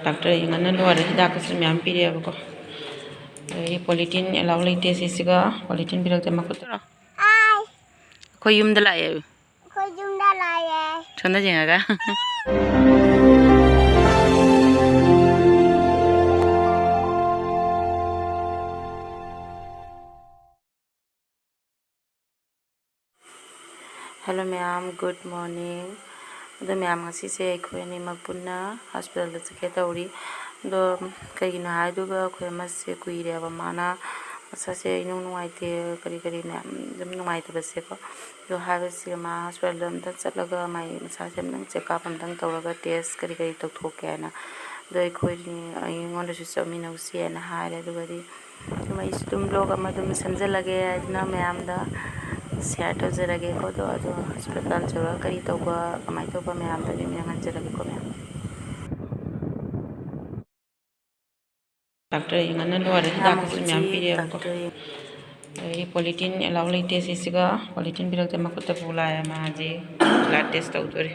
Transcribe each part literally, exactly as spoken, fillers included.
Doctor ꯌꯦꯡꯍꯟꯅ ꯂꯣꯏꯔꯦ, ꯍꯤꯗꯥꯛꯀꯁꯨ ꯃꯌꯥꯝ ꯄꯤꯔꯛꯑꯦꯕꯀꯣ꯫ ꯑꯗꯒꯤ ꯄꯣꯂꯤꯊꯤꯟ ꯑꯦꯂꯥꯎ ꯂꯩꯇꯦ ꯁꯤꯁꯤꯒ, ꯄꯣꯂꯤꯊꯤꯟ ꯄꯤꯔꯛꯇꯦ ꯃꯈꯨꯠꯇ꯫ ꯑꯩꯈꯣꯏ ꯌꯨꯝꯗ ꯂꯥꯛꯑꯦ꯫ ꯑꯩꯈꯣꯏ ꯌꯨꯝꯗ ꯂꯥꯛꯑꯦ꯫ ꯁꯣꯝꯗ ꯌꯦꯡꯉꯒ꯫ Hello ꯃꯌꯥꯝ, good morning꯫ ꯑꯗꯣ ꯃꯌꯥꯝ, ꯉꯁꯤꯁꯦ ꯑꯩꯈꯣꯏ ꯑꯅꯤꯃꯛ ꯄꯨꯟꯅ ꯍꯣꯁꯄꯤꯇꯥꯜꯗ ꯆꯠꯀꯦ ꯇꯧꯔꯤ꯫ ꯑꯗꯣ ꯀꯩꯒꯤꯅꯣ ꯍꯥꯏꯗꯨꯒ ꯑꯩꯈꯣꯏ ꯑꯃꯁꯦ ꯀꯨꯏꯔꯦꯕ ꯃꯥꯅ ꯃꯁꯥꯁꯦ ꯏꯅꯨꯡ ꯅꯨꯡꯉꯥꯏꯇꯦ, ꯀꯔꯤ ꯀꯔꯤ ꯃꯌꯥꯝ ꯑꯗꯨꯝ ꯅꯨꯡꯉꯥꯏꯇꯕꯁꯦꯀꯣ꯫ ꯑꯗꯣ ꯍꯥꯏꯕꯁꯦ ꯃꯥ ꯍꯣꯁꯄꯤꯇꯥꯜꯗ ꯑꯝꯇꯪ ꯆꯠꯂꯒ ꯃꯥꯒꯤ ꯃꯁꯥꯁꯦ ꯑꯝꯇꯪ ꯆꯦꯛꯑꯞ ꯑꯝꯇꯪ ꯇꯧꯔꯒ ꯇꯦꯁ ꯀꯔꯤ ꯀꯔꯤ ꯇꯧꯊꯣꯛꯀꯦ ꯍꯥꯏꯅ꯫ ꯑꯗꯣ ꯑꯩꯈꯣꯏꯅꯤ, ꯑꯩꯉꯣꯟꯗꯁꯨ ꯆꯠꯃꯤꯟꯅꯧꯁꯤ ꯍꯥꯏꯅ ꯍꯥꯏꯔꯦ꯫ ꯑꯗꯨꯒꯗꯤ ꯑꯗꯨꯝ ꯑꯩꯁꯨ ꯑꯗꯨꯝ ꯕ꯭ꯂꯣꯒ ꯑꯃ ꯑꯗꯨꯝ ꯁꯦꯝꯖꯤꯜꯂꯒꯦ ꯍꯥꯏꯗꯅ ꯃꯌꯥꯝꯗ ꯁꯤꯌꯥꯔ ꯇꯧꯖꯔꯒꯦꯀꯣ꯫ ꯑꯗꯣ, ꯑꯗꯣ ꯍꯣꯁꯄꯤꯇꯥꯜ ꯌꯧꯔꯒ ꯀꯔꯤ ꯇꯧꯕ, ꯀꯃꯥꯏꯅ ꯇꯧꯕ ꯃꯌꯥꯝꯗꯣ ꯑꯗꯨꯝ ꯌꯦꯡꯍꯟꯖꯔꯒꯦꯀꯣ ꯃꯌꯥꯝ꯫ ꯗꯥꯛꯇꯔ ꯌꯦꯡꯍꯟꯅ ꯂꯣꯏꯔꯦ, ꯍꯤꯗꯥꯛꯀꯁꯨ ꯃꯌꯥꯝ ꯄꯤꯔꯛꯑꯦꯕꯀꯣ꯫ ꯑꯗꯒꯤ ꯄꯣꯂꯤꯊꯤꯟ ꯑꯦꯂꯥꯎ ꯂꯩꯇꯦ ꯁꯤꯁꯤꯒ, ꯄꯣꯂꯤꯊꯤꯟ ꯄꯤꯔꯛꯇꯦ ꯃꯈꯨꯠꯇ ꯄꯨ ꯂꯥꯛꯑꯦ꯫ ꯃꯥꯁꯦ ꯕ꯭ꯂꯗ ꯇꯦꯁ ꯇꯧꯗꯣꯔꯤ꯫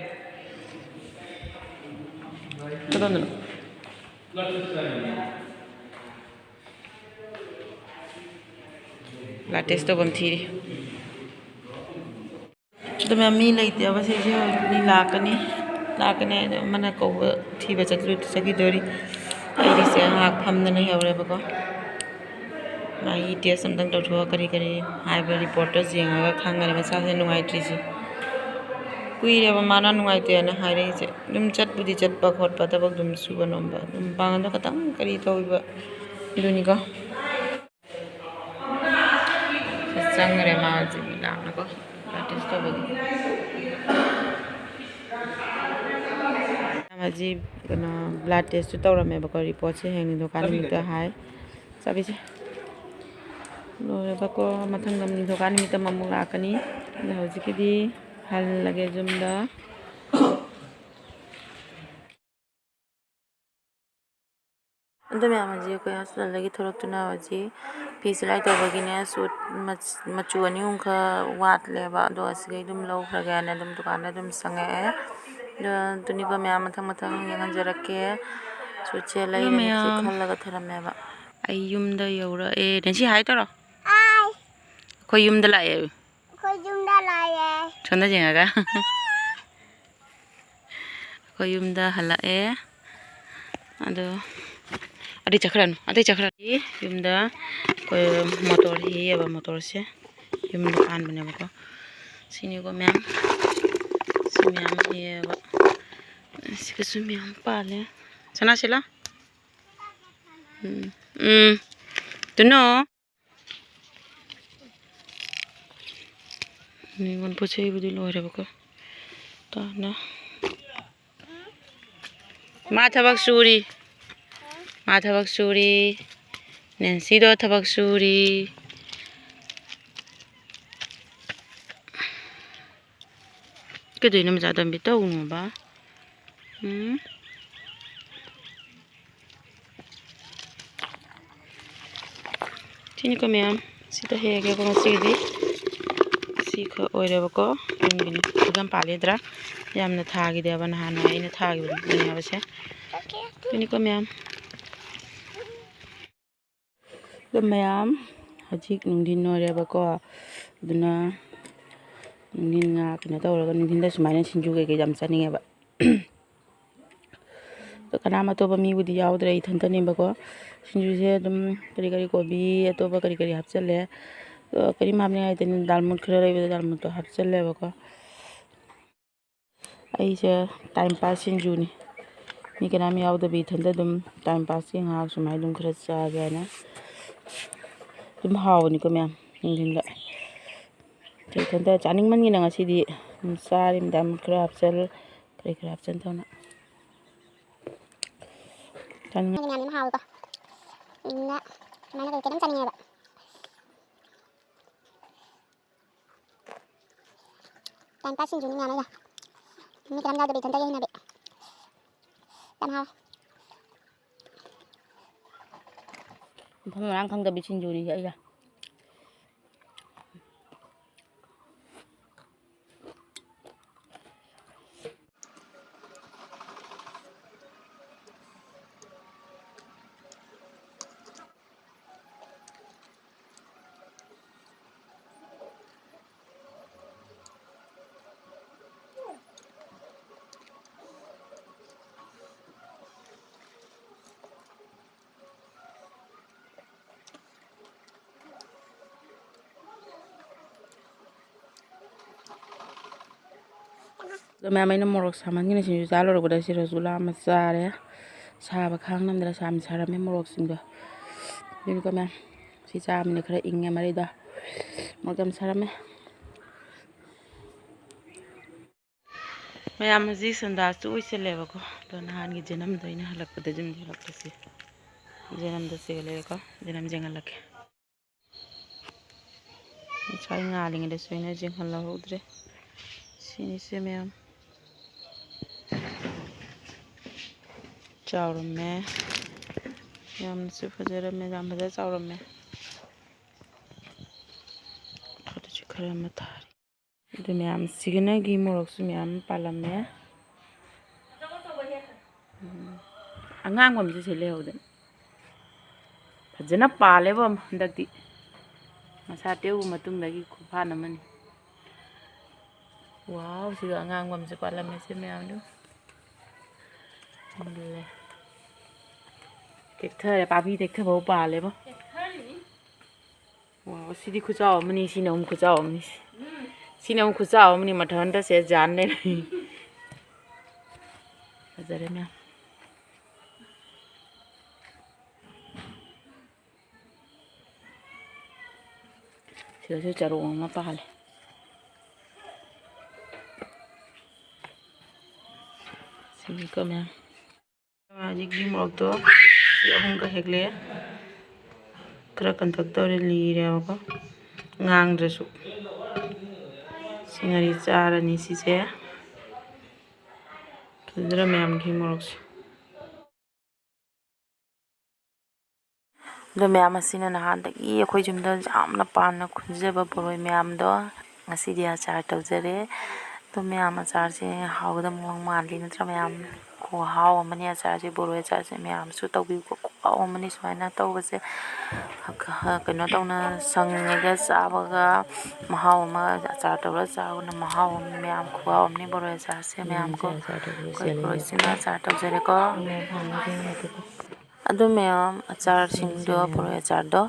ꯀꯗꯣꯝꯗꯅꯣ? ꯕ꯭ꯂꯗ ꯇꯦꯁ ꯇꯧꯐꯝ ꯊꯤꯔꯤ꯫ ꯑꯗꯨ ꯃꯌꯥꯝ ꯃꯤ ꯂꯩꯇꯦꯕ ꯁꯤꯁꯦ, ꯍꯧꯖꯤꯛ ꯃꯤ ꯂꯥꯛꯀꯅꯤ, ꯂꯥꯛꯀꯅꯤ ꯍꯥꯏꯗꯣ ꯑꯃꯅ ꯀꯧꯕ ꯊꯤꯕ ꯆꯠꯂꯨ-, ꯆꯠꯈꯤꯗꯣꯔꯤ꯫ ꯑꯩꯒꯤꯁꯦ ꯉꯥꯏꯍꯥꯛ ꯐꯝꯗꯅ ꯂꯩꯍꯧꯔꯦꯕꯀꯣ꯫ ꯃꯥꯒꯤ ꯇꯦꯁ ꯑꯝꯇꯪ ꯇꯧꯊꯣꯛꯑꯒ ꯀꯔꯤ ꯀꯔꯤ ꯍꯥꯏꯕ ꯔꯤꯄꯣꯔꯠꯇꯣ ꯌꯦꯡꯉꯒ ꯈꯪꯒꯅꯤ ꯃꯁꯥꯁꯦ ꯅꯨꯡꯉꯥꯏꯇ꯭ꯔꯤꯁꯦ꯫ ꯀꯨꯏꯔꯦꯕ ꯃꯥꯅ ꯅꯨꯡꯉꯥꯏꯇꯦꯅ ꯍꯥꯏꯔꯛꯏꯁꯦ꯫ ꯑꯗꯨꯝ ꯆꯠꯄꯨꯗꯤ ꯆꯠꯄ ꯈꯣꯠꯄ, ꯊꯕꯛ ꯑꯗꯨꯝ ꯁꯨꯕ ꯅꯣꯝꯕ, ꯑꯗꯨꯝ ꯃꯄꯥꯡꯒꯜꯗꯣ ꯈꯇꯪ ꯀꯔꯤ ꯇꯧꯔꯤꯕ ꯑꯗꯨꯅꯤꯀꯣ꯫ ꯆꯪꯈ꯭ꯔꯦ ꯃꯥ ꯍꯧꯖꯤꯛ ꯂꯥꯛꯅꯀꯣ, ꯕ꯭ꯂꯗ ꯇꯦꯁ ꯇꯧꯕꯒꯤ꯫ ꯃꯥ ꯍꯧꯖꯤꯛ ꯀꯩꯅꯣ, ꯕ꯭ꯂꯗ ꯇꯦꯁꯇꯨ ꯇꯧꯔꯝꯃꯦꯕꯀꯣ, ꯔꯤꯄꯣꯔꯠꯁꯦ ꯍꯌꯦꯡ ꯅꯤꯡꯊꯧꯀꯥ ꯅꯨꯃꯤꯠꯇ ꯍꯥꯏ꯫ ꯆꯥꯕꯤꯁꯦ ꯂꯣꯏꯔꯕꯀꯣ, ꯃꯊꯪꯗ ꯅꯤꯡꯊꯧꯀꯥ ꯅꯨꯃꯤꯠꯇ ꯑꯃꯨꯛ ꯂꯥꯛꯀꯅꯤ꯫ ꯑꯗꯣ ꯍꯧꯖꯤꯛꯀꯤꯗꯤ ꯍꯜꯂꯒꯦ ꯌꯨꯝꯗ꯫ ꯑꯗꯨ ꯃꯌꯥꯝ ꯍꯧꯖꯤꯛ ꯑꯩꯈꯣꯏ ꯍꯣꯁꯄꯤꯇꯥꯜꯗꯒꯤ ꯊꯣꯛꯂꯛꯇꯨꯅ ꯍꯧꯖꯤꯛ ꯐꯤ ꯁꯤꯂꯥꯏ ꯇꯧꯕꯒꯤꯅꯦ, ꯁꯨꯠ ꯃꯆ-, ꯃꯆꯨ ꯑꯅꯤ ꯑꯍꯨꯝ ꯈꯔ ꯋꯥꯠꯂꯦꯕ, ꯑꯗꯣ ꯑꯁꯤꯈꯩ ꯑꯗꯨꯝ ꯂꯧꯈ꯭ꯔꯒꯦꯅ ꯑꯗꯨꯝ ꯗꯨꯀꯥꯟꯗ ꯑꯗꯨꯝ ꯆꯪꯉꯛꯑꯦ꯫ ꯑꯗꯣ ꯑꯗꯨꯅꯤꯀꯣ ꯃꯌꯥꯝ, ꯃꯊꯪ ꯃꯊꯪ ꯌꯦꯡꯍꯟꯖꯔꯛꯀꯦ꯫ ꯁꯨꯠꯁꯦ ꯂꯩꯔꯅꯤ ꯃꯌꯥꯝ꯫ ꯈꯜꯂꯒ ꯊꯔꯝꯃꯦꯕ꯫ ꯑꯩ ꯌꯨꯝꯗ ꯌꯧꯔꯛꯑꯦ꯫ ꯅꯦꯟꯁꯤ, ꯍꯥꯏ ꯇꯧꯔꯣ꯫ ꯑꯩꯈꯣꯏ ꯌꯨꯝꯗ ꯂꯥꯛꯑꯦ꯫ ꯑꯩꯈꯣꯏ ꯌꯨꯝꯗ ꯂꯥꯛꯑꯦ꯫ ꯁꯣꯝꯗ ꯌꯦꯡꯉꯒ꯫ ꯑꯩꯈꯣꯏ ꯌꯨꯝꯗ ꯍꯜꯂꯛꯑꯦ꯫ ꯑꯗꯣ ꯑꯇꯩ ꯆꯠꯈ꯭ꯔꯅꯨ, ꯑꯇꯩ ꯆꯠꯈ꯭ꯔꯅꯤ꯫ ꯌꯨꯝꯗ ꯑꯩꯈꯣꯏ ꯃꯣꯇꯣꯔ ꯍꯦꯛꯑꯦꯕ, ꯃꯣꯇꯣꯔꯁꯦ ꯌꯨꯝꯗ ꯄꯥꯟꯕꯅꯦꯕꯀꯣ꯫ ꯁꯤꯅꯤꯀꯣ ꯃꯌꯥꯝ, ꯁꯤ ꯃꯌꯥꯝ ꯍꯦꯛꯑꯦꯕ꯫ ꯁꯤꯒꯁꯨ ꯃꯌꯥꯝ ꯄꯥꯜꯂꯦ꯫ ꯁꯅꯥꯁꯤꯂꯥ꯫ ꯎꯝ, ꯎꯝ꯫ ꯇꯨꯅꯣ꯫ ꯃꯤꯉꯣꯟ ꯄꯣꯠ ꯆꯩꯕꯨꯗꯤ ꯂꯣꯏꯔꯦꯕꯀꯣ꯫ ꯇꯥꯅ꯫ ꯃꯥ ꯊꯕꯛ ꯁꯨꯔꯤ꯫ ꯃꯥ ꯊꯕꯛ ꯁꯨꯔꯤ꯫ ꯅꯦꯟꯁꯤꯗꯣ ꯊꯕꯛ ꯁꯨꯔꯤ꯫ ꯀꯩꯗꯧꯔꯤꯅꯣ ꯃꯆꯥ ꯇꯣꯝꯕꯤ? ꯇꯧꯅꯣꯕ꯫ ꯎꯝ꯫ ꯁꯤꯅꯤꯀꯣ ꯃꯌꯥꯝ, ꯁꯤꯗ ꯍꯦꯛꯑꯒꯦꯀꯣ ꯉꯁꯤꯒꯤꯗꯤ꯫ ꯁꯤ ꯈꯛ ꯑꯣꯏꯔꯦꯕꯀꯣ ꯌꯨꯝꯒꯤꯅꯤ꯫ ꯐꯖꯅ ꯄꯥꯜꯂꯤꯗ꯭ꯔꯥ? ꯌꯥꯝꯅ ꯊꯥꯈꯤꯗꯦꯕ, ꯅꯍꯥꯟ ꯑꯩꯅ ꯊꯥꯈꯤꯕꯅꯦ ꯍꯥꯏꯕꯁꯦ꯫ ꯁꯤꯅꯤꯀꯣ ꯃꯌꯥꯝ꯫ ꯑꯗꯣ ꯃꯌꯥꯝ, ꯍꯧꯖꯤꯛ ꯅꯨꯡꯊꯤꯟ ꯑꯣꯏꯔꯦꯕꯀꯣ, ꯑꯗꯨꯅ ꯅꯨꯡꯊꯤꯟ ꯉꯥ ꯀꯩꯅꯣ ꯇꯧꯔꯒ, ꯅꯨꯡꯊꯤꯟꯗ ꯁꯨꯃꯥꯏꯅ ꯁꯤꯡꯖꯨ ꯀꯩꯀꯩ ꯌꯥꯝ ꯆꯥꯅꯤꯡꯉꯦꯕ꯫ ꯑꯗꯣ ꯀꯅꯥꯝ ꯑꯇꯣꯞꯄ ꯃꯤꯕꯨꯗꯤ ꯌꯥꯎꯗ꯭ꯔꯦ, ꯏꯊꯟꯇꯅꯦꯕꯀꯣ꯫ ꯁꯤꯡꯖꯨꯁꯦ ꯑꯗꯨꯝ ꯀꯔꯤ ꯀꯔꯤ, ꯀꯣꯕꯤ, ꯑꯇꯣꯞꯄ ꯀꯔꯤ ꯀꯔꯤ ꯍꯥꯞꯆꯜꯂꯦ꯫ ꯑꯗꯣ ꯀꯔꯤꯝ ꯍꯥꯞꯅꯤꯡꯉꯥꯏ ꯂꯩꯇꯦ, ꯗꯥꯜꯃꯨꯠ ꯈꯔ ꯂꯩꯕꯗꯣ ꯗꯥꯜꯃꯨꯠꯇꯣ ꯍꯥꯞꯆꯜꯂꯦꯕꯀꯣ꯫ ꯑꯩꯁꯦ time pass ꯁꯤꯡꯖꯨꯅꯤ꯫ ꯃꯤ ꯀꯅꯥꯝ ꯌꯥꯎꯗꯕꯤ ꯏꯊꯟꯇ ꯑꯗꯨꯝ time passꯀꯤ ꯉꯥꯏꯍꯥꯛ ꯁꯨꯃꯥꯏꯅ ꯑꯗꯨꯝ ꯈꯔ ꯆꯥꯒꯦ ꯍꯥꯏꯅ꯫ ꯑꯗꯨꯝ ꯍꯥꯎꯕꯅꯤꯀꯣ ꯃꯌꯥꯝ, ꯅꯨꯡꯊꯤꯟꯗ꯫ ꯏꯊꯟꯇ ꯆꯥꯅꯤꯡꯃꯟꯒꯤꯅ ꯉꯁꯤꯗꯤ ꯑꯗꯨꯝ ꯆꯥꯔꯤ꯫ ꯃꯌꯥꯝ ꯈꯔ ꯍꯥꯞꯆꯜ, ꯀꯔꯤ ꯈꯔ ꯍꯥꯞꯆꯟ ꯇꯧꯅ꯫ ꯆꯥꯅꯤꯡ- ꯃꯌꯥꯝ ꯑꯃ ꯍꯥꯎꯋꯤꯀꯣ꯫ ꯎꯝ, ꯁꯨꯃꯥꯏꯅ ꯀꯩ ꯀꯩꯅꯣꯝ ꯆꯥꯅꯤꯡꯉꯦꯕ꯫ Time pass ꯁꯤꯡꯖꯨꯅꯤ ꯃꯌꯥꯝ ꯑꯩꯒ꯫ ꯃꯤ ꯀꯅꯥꯝ ꯌꯥꯎꯗꯕꯤ ꯏꯊꯟꯇꯒꯤ ꯍꯩꯅꯕꯤ꯫ ꯌꯥꯝ ꯍꯥꯎꯋꯦ꯫ ꯃꯐꯝ ꯃꯔꯥꯡ ꯈꯪꯗꯕꯤ ꯁꯤꯡꯖꯨꯅꯤ ꯑꯩꯒ꯫ ꯑꯗꯣ ꯃꯌꯥꯝ, ꯑꯩꯅ ꯃꯣꯔꯣꯛ ꯁꯥꯃꯟꯒꯤꯅ ꯁꯤꯡꯖꯨ ꯆꯥ ꯂꯣꯏꯔꯛꯄꯗ ꯁꯤ ꯔꯁꯒꯨꯂꯥ ꯑꯃ ꯆꯥꯔꯦ꯫ ꯁꯥꯕ ꯈꯥꯡ ꯉꯝꯗꯅ ꯁꯥ ꯌꯥꯝ ꯁꯥꯔꯝꯃꯦ ꯃꯣꯔꯣꯛꯁꯤꯡꯗꯣ꯫ ꯑꯗꯨꯅꯤꯀꯣ ꯃꯌꯥꯝ, ꯁꯤ ꯆꯥꯕꯅꯤꯅ ꯈꯔ ꯏꯪꯉꯦ ꯃꯔꯩꯗ꯫ ꯃꯣꯔꯣꯛ ꯌꯥꯝ ꯁꯥꯔꯝꯃꯦ꯫ ꯃꯌꯥꯝ ꯍꯧꯖꯤꯛ ꯁꯟꯗꯥꯁꯨ ꯑꯣꯏꯁꯜꯂꯦꯕꯀꯣ꯫ ꯑꯗꯣ ꯅꯍꯥꯟꯒꯤ ꯖꯅꯝꯗꯣ ꯑꯩꯅ ꯍꯜꯂꯛꯄꯗ ꯌꯨꯝꯗ ꯍꯜꯂꯛꯄꯁꯦ, ꯖꯅꯝꯗꯣ ꯆꯦꯜꯂꯦꯕꯀꯣ꯫ ꯖꯅꯝ ꯌꯦꯡꯍꯜꯂꯛꯀꯦ꯫ ꯉꯁꯥꯏ ꯉꯥꯜꯂꯤꯉꯩꯗꯁꯨ ꯑꯩꯅ ꯌꯦꯡꯍꯜꯍꯧꯗ꯭ꯔꯦ꯫ ꯁꯤꯅꯤꯁꯦ ꯃꯌꯥꯝ꯫ ꯆꯥꯎꯔꯝꯃꯦ꯫ ꯌꯥꯝꯅꯁꯨ ꯐꯖꯔꯝꯃꯦ꯫ ꯌꯥꯝ ꯐꯖ ꯆꯥꯎꯔꯝꯃꯦ꯫ ꯑꯗꯨꯁꯨ ꯈꯔ ꯑꯃ ꯊꯥꯔꯤ꯫ ꯑꯗꯨ ꯃꯌꯥꯝ ꯁꯤꯒꯅꯒꯤ ꯃꯣꯔꯣꯛꯁꯨ ꯃꯌꯥꯝ ꯄꯥꯜꯂꯝꯃꯦ꯫ ꯎꯝ꯫ ꯑꯉꯥꯡꯕ ꯑꯃꯁꯨ ꯁꯤ ꯂꯩꯍꯧꯗꯅ꯫ ꯐꯖꯅ ꯄꯥꯜꯂꯦꯕ ꯍꯟꯗꯛꯇꯤ꯫ ꯃꯁꯥ ꯇꯦꯛꯎ ꯃꯇꯨꯡꯗꯒꯤ ꯈꯨꯐꯥꯟ ꯑꯃꯅꯤ꯫ ꯋꯥꯎ, ꯁꯤꯒ ꯑꯉꯥꯡꯕ ꯑꯃꯁꯨ ꯄꯥꯜꯂꯝꯃꯦ ꯁꯤ ꯃꯌꯥꯝꯗꯨ꯫ ꯃꯨꯜꯂꯦ꯫ ꯇꯦꯛꯊꯔꯦ, ꯄꯥꯝꯕꯤ ꯇꯦꯛꯊꯕ ꯐꯥꯎ ꯄꯥꯜꯂꯦꯕꯣ꯫ ꯋꯥꯎ, ꯁꯤꯗꯤ ꯈꯨꯆꯥꯎ ꯑꯃꯅꯤ, ꯁꯤꯅ ꯑꯃꯨꯛ ꯈꯨꯆꯥꯎ ꯑꯃꯅꯤ꯫ ꯁꯤꯅ ꯑꯃꯨꯛ ꯈꯨꯆꯥꯎ ꯑꯃꯅꯤ, ꯃꯊꯟꯇ ꯁꯦ ꯖꯥꯟ ꯂꯩꯔꯝꯃꯤ꯫ ꯐꯖꯔꯦ ꯃꯌꯥꯝ꯫ ꯁꯤꯗꯁꯨ ꯆꯔꯣꯡ ꯑꯃ ꯄꯥꯜꯂꯦ꯫ ꯁꯤꯅꯤꯀꯣ ꯃꯌꯥꯝ꯫ ꯍꯧꯖꯤꯛꯀꯤ ꯃꯣꯔꯣꯛꯇꯣ ꯁꯤ ꯑꯍꯨꯝꯒ ꯍꯦꯛꯂꯦ꯫ ꯈꯔ ꯀꯟꯇꯛ ꯇꯧꯔꯦ, ꯂꯤꯔꯦꯕꯀꯣ꯫ ꯉꯥꯡꯗ꯭ꯔꯁꯨ꯫ ꯁꯤ ꯉꯥꯔꯤ ꯆꯥꯔꯅꯤ ꯁꯤꯁꯦ꯫ ꯐꯖꯗ꯭ꯔꯥ ꯃꯌꯥꯝꯒꯤ ꯃꯣꯔꯣꯛꯁꯦ? ꯑꯗꯣ ꯃꯌꯥꯝ, ꯑꯁꯤꯅ ꯅꯍꯥꯟꯗꯒꯤ ꯑꯩꯈꯣꯏ ꯌꯨꯝꯗ ꯌꯥꯝꯅ ꯄꯥꯝꯅ ꯈꯨꯟꯖꯕ ꯕꯣꯔꯣꯏ ꯃꯌꯥꯝꯗꯣ꯫ ꯉꯁꯤꯗꯤ ꯑꯆꯥꯔ ꯇꯧꯖꯔꯦ꯫ ꯑꯗꯣ ꯃꯌꯥꯝ, ꯑꯆꯥꯔꯁꯦ ꯍꯥꯎꯒꯗꯕ ꯃꯑꯣꯡ ꯃꯥꯜꯂꯤ ꯅꯠꯇ꯭ꯔꯥ ꯃꯌꯥꯝ? ꯈꯨꯍꯥꯎ ꯑꯃꯅꯤ ꯑꯆꯥꯔꯁꯦ, ꯕꯣꯔꯣꯏ ꯑꯆꯥꯔꯁꯦ ꯃꯌꯥꯝꯁꯨ ꯇꯧꯕꯤꯌꯨꯀꯣ꯫ ꯈꯨꯍꯥꯎ ꯑꯃꯅꯤ ꯁꯨꯃꯥꯏꯅ ꯇꯧꯕꯁꯦ꯫ ꯀꯩꯅꯣ ꯇꯧꯅ ꯁꯪꯉꯤꯉꯩꯗ ꯆꯥꯕꯒ ꯃꯍꯥꯎ ꯑꯃ, ꯑꯆꯥꯔ ꯇꯧꯔ ꯆꯥꯕꯅ ꯃꯍꯥꯎ ꯑꯃꯅꯤ ꯃꯌꯥꯝ, ꯈꯨꯍꯥꯎ ꯑꯃꯅꯤ ꯕꯣꯔꯣꯏ ꯑꯆꯥꯔꯁꯦ ꯃꯌꯥꯝ ꯀꯣ꯫ ꯑꯩꯈꯣꯏ ꯕꯣꯔꯣꯏꯁꯤꯅ ꯑꯆꯥꯔ ꯇꯧꯖꯔꯦꯀꯣ꯫ ꯑꯗꯨ ꯃꯌꯥꯝ, ꯑꯆꯥꯔꯁꯤꯡꯗꯣ, ꯕꯣꯔꯣꯏ ꯑꯆꯥꯔꯗꯣ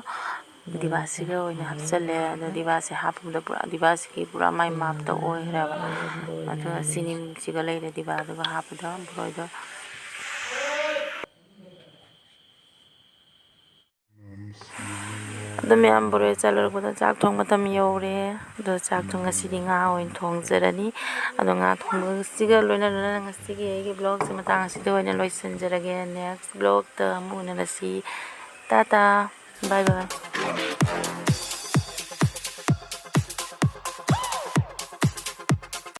ꯗꯤꯕꯥꯁꯤꯒ ꯑꯣꯏꯅ ꯍꯥꯞꯆꯜꯂꯦ꯫ ꯑꯗꯣ ꯗꯤꯕꯥꯁꯦ ꯍꯥꯞꯄꯗ ꯄꯨꯔꯥ ꯗꯤꯕꯥꯁꯤꯒꯤ ꯄꯨꯔꯥ ꯃꯥꯏ ꯃꯥꯞꯇ ꯑꯣꯏꯈ꯭ꯔꯦꯕ꯫ ꯑꯗꯣ ꯆꯤꯅꯤꯁꯤꯒ ꯂꯩꯔꯦ ꯗꯤꯕꯥꯗꯨꯒ ꯍꯥꯞꯄꯗ ꯕꯣꯔꯣꯏꯗꯣ꯫ ꯑꯗꯨ ꯃꯌꯥꯝ ꯕꯣꯔꯣꯏ ꯆꯥ ꯂꯣꯏꯔꯛꯄꯗ ꯆꯥꯛ ꯊꯣꯡ ꯃꯇꯝ ꯌꯧꯔꯦ꯫ ꯑꯗꯣ ꯆꯥꯛꯇꯣ ꯉꯁꯤꯗꯤ ꯉꯥ ꯑꯣꯏꯅ ꯊꯣꯡꯖꯔꯅꯤ꯫ ꯑꯗꯣ ꯉꯥ ꯊꯣꯡꯕꯁꯤꯒ ꯂꯣꯏꯅ ꯂꯣꯏꯅꯅ ꯉꯁꯤꯒꯤ ꯑꯩꯒꯤ vlogꯁꯦ ꯃꯇꯥꯡ ꯑꯁꯤꯗ ꯑꯣꯏꯅ ꯂꯣꯏꯁꯤꯟꯖꯔꯒꯦ꯫ Next vlogꯇ ꯑꯃꯨꯛ ꯎꯅꯔꯁꯤ꯫ ꯇꯥꯇꯥ꯫ Bye bye꯫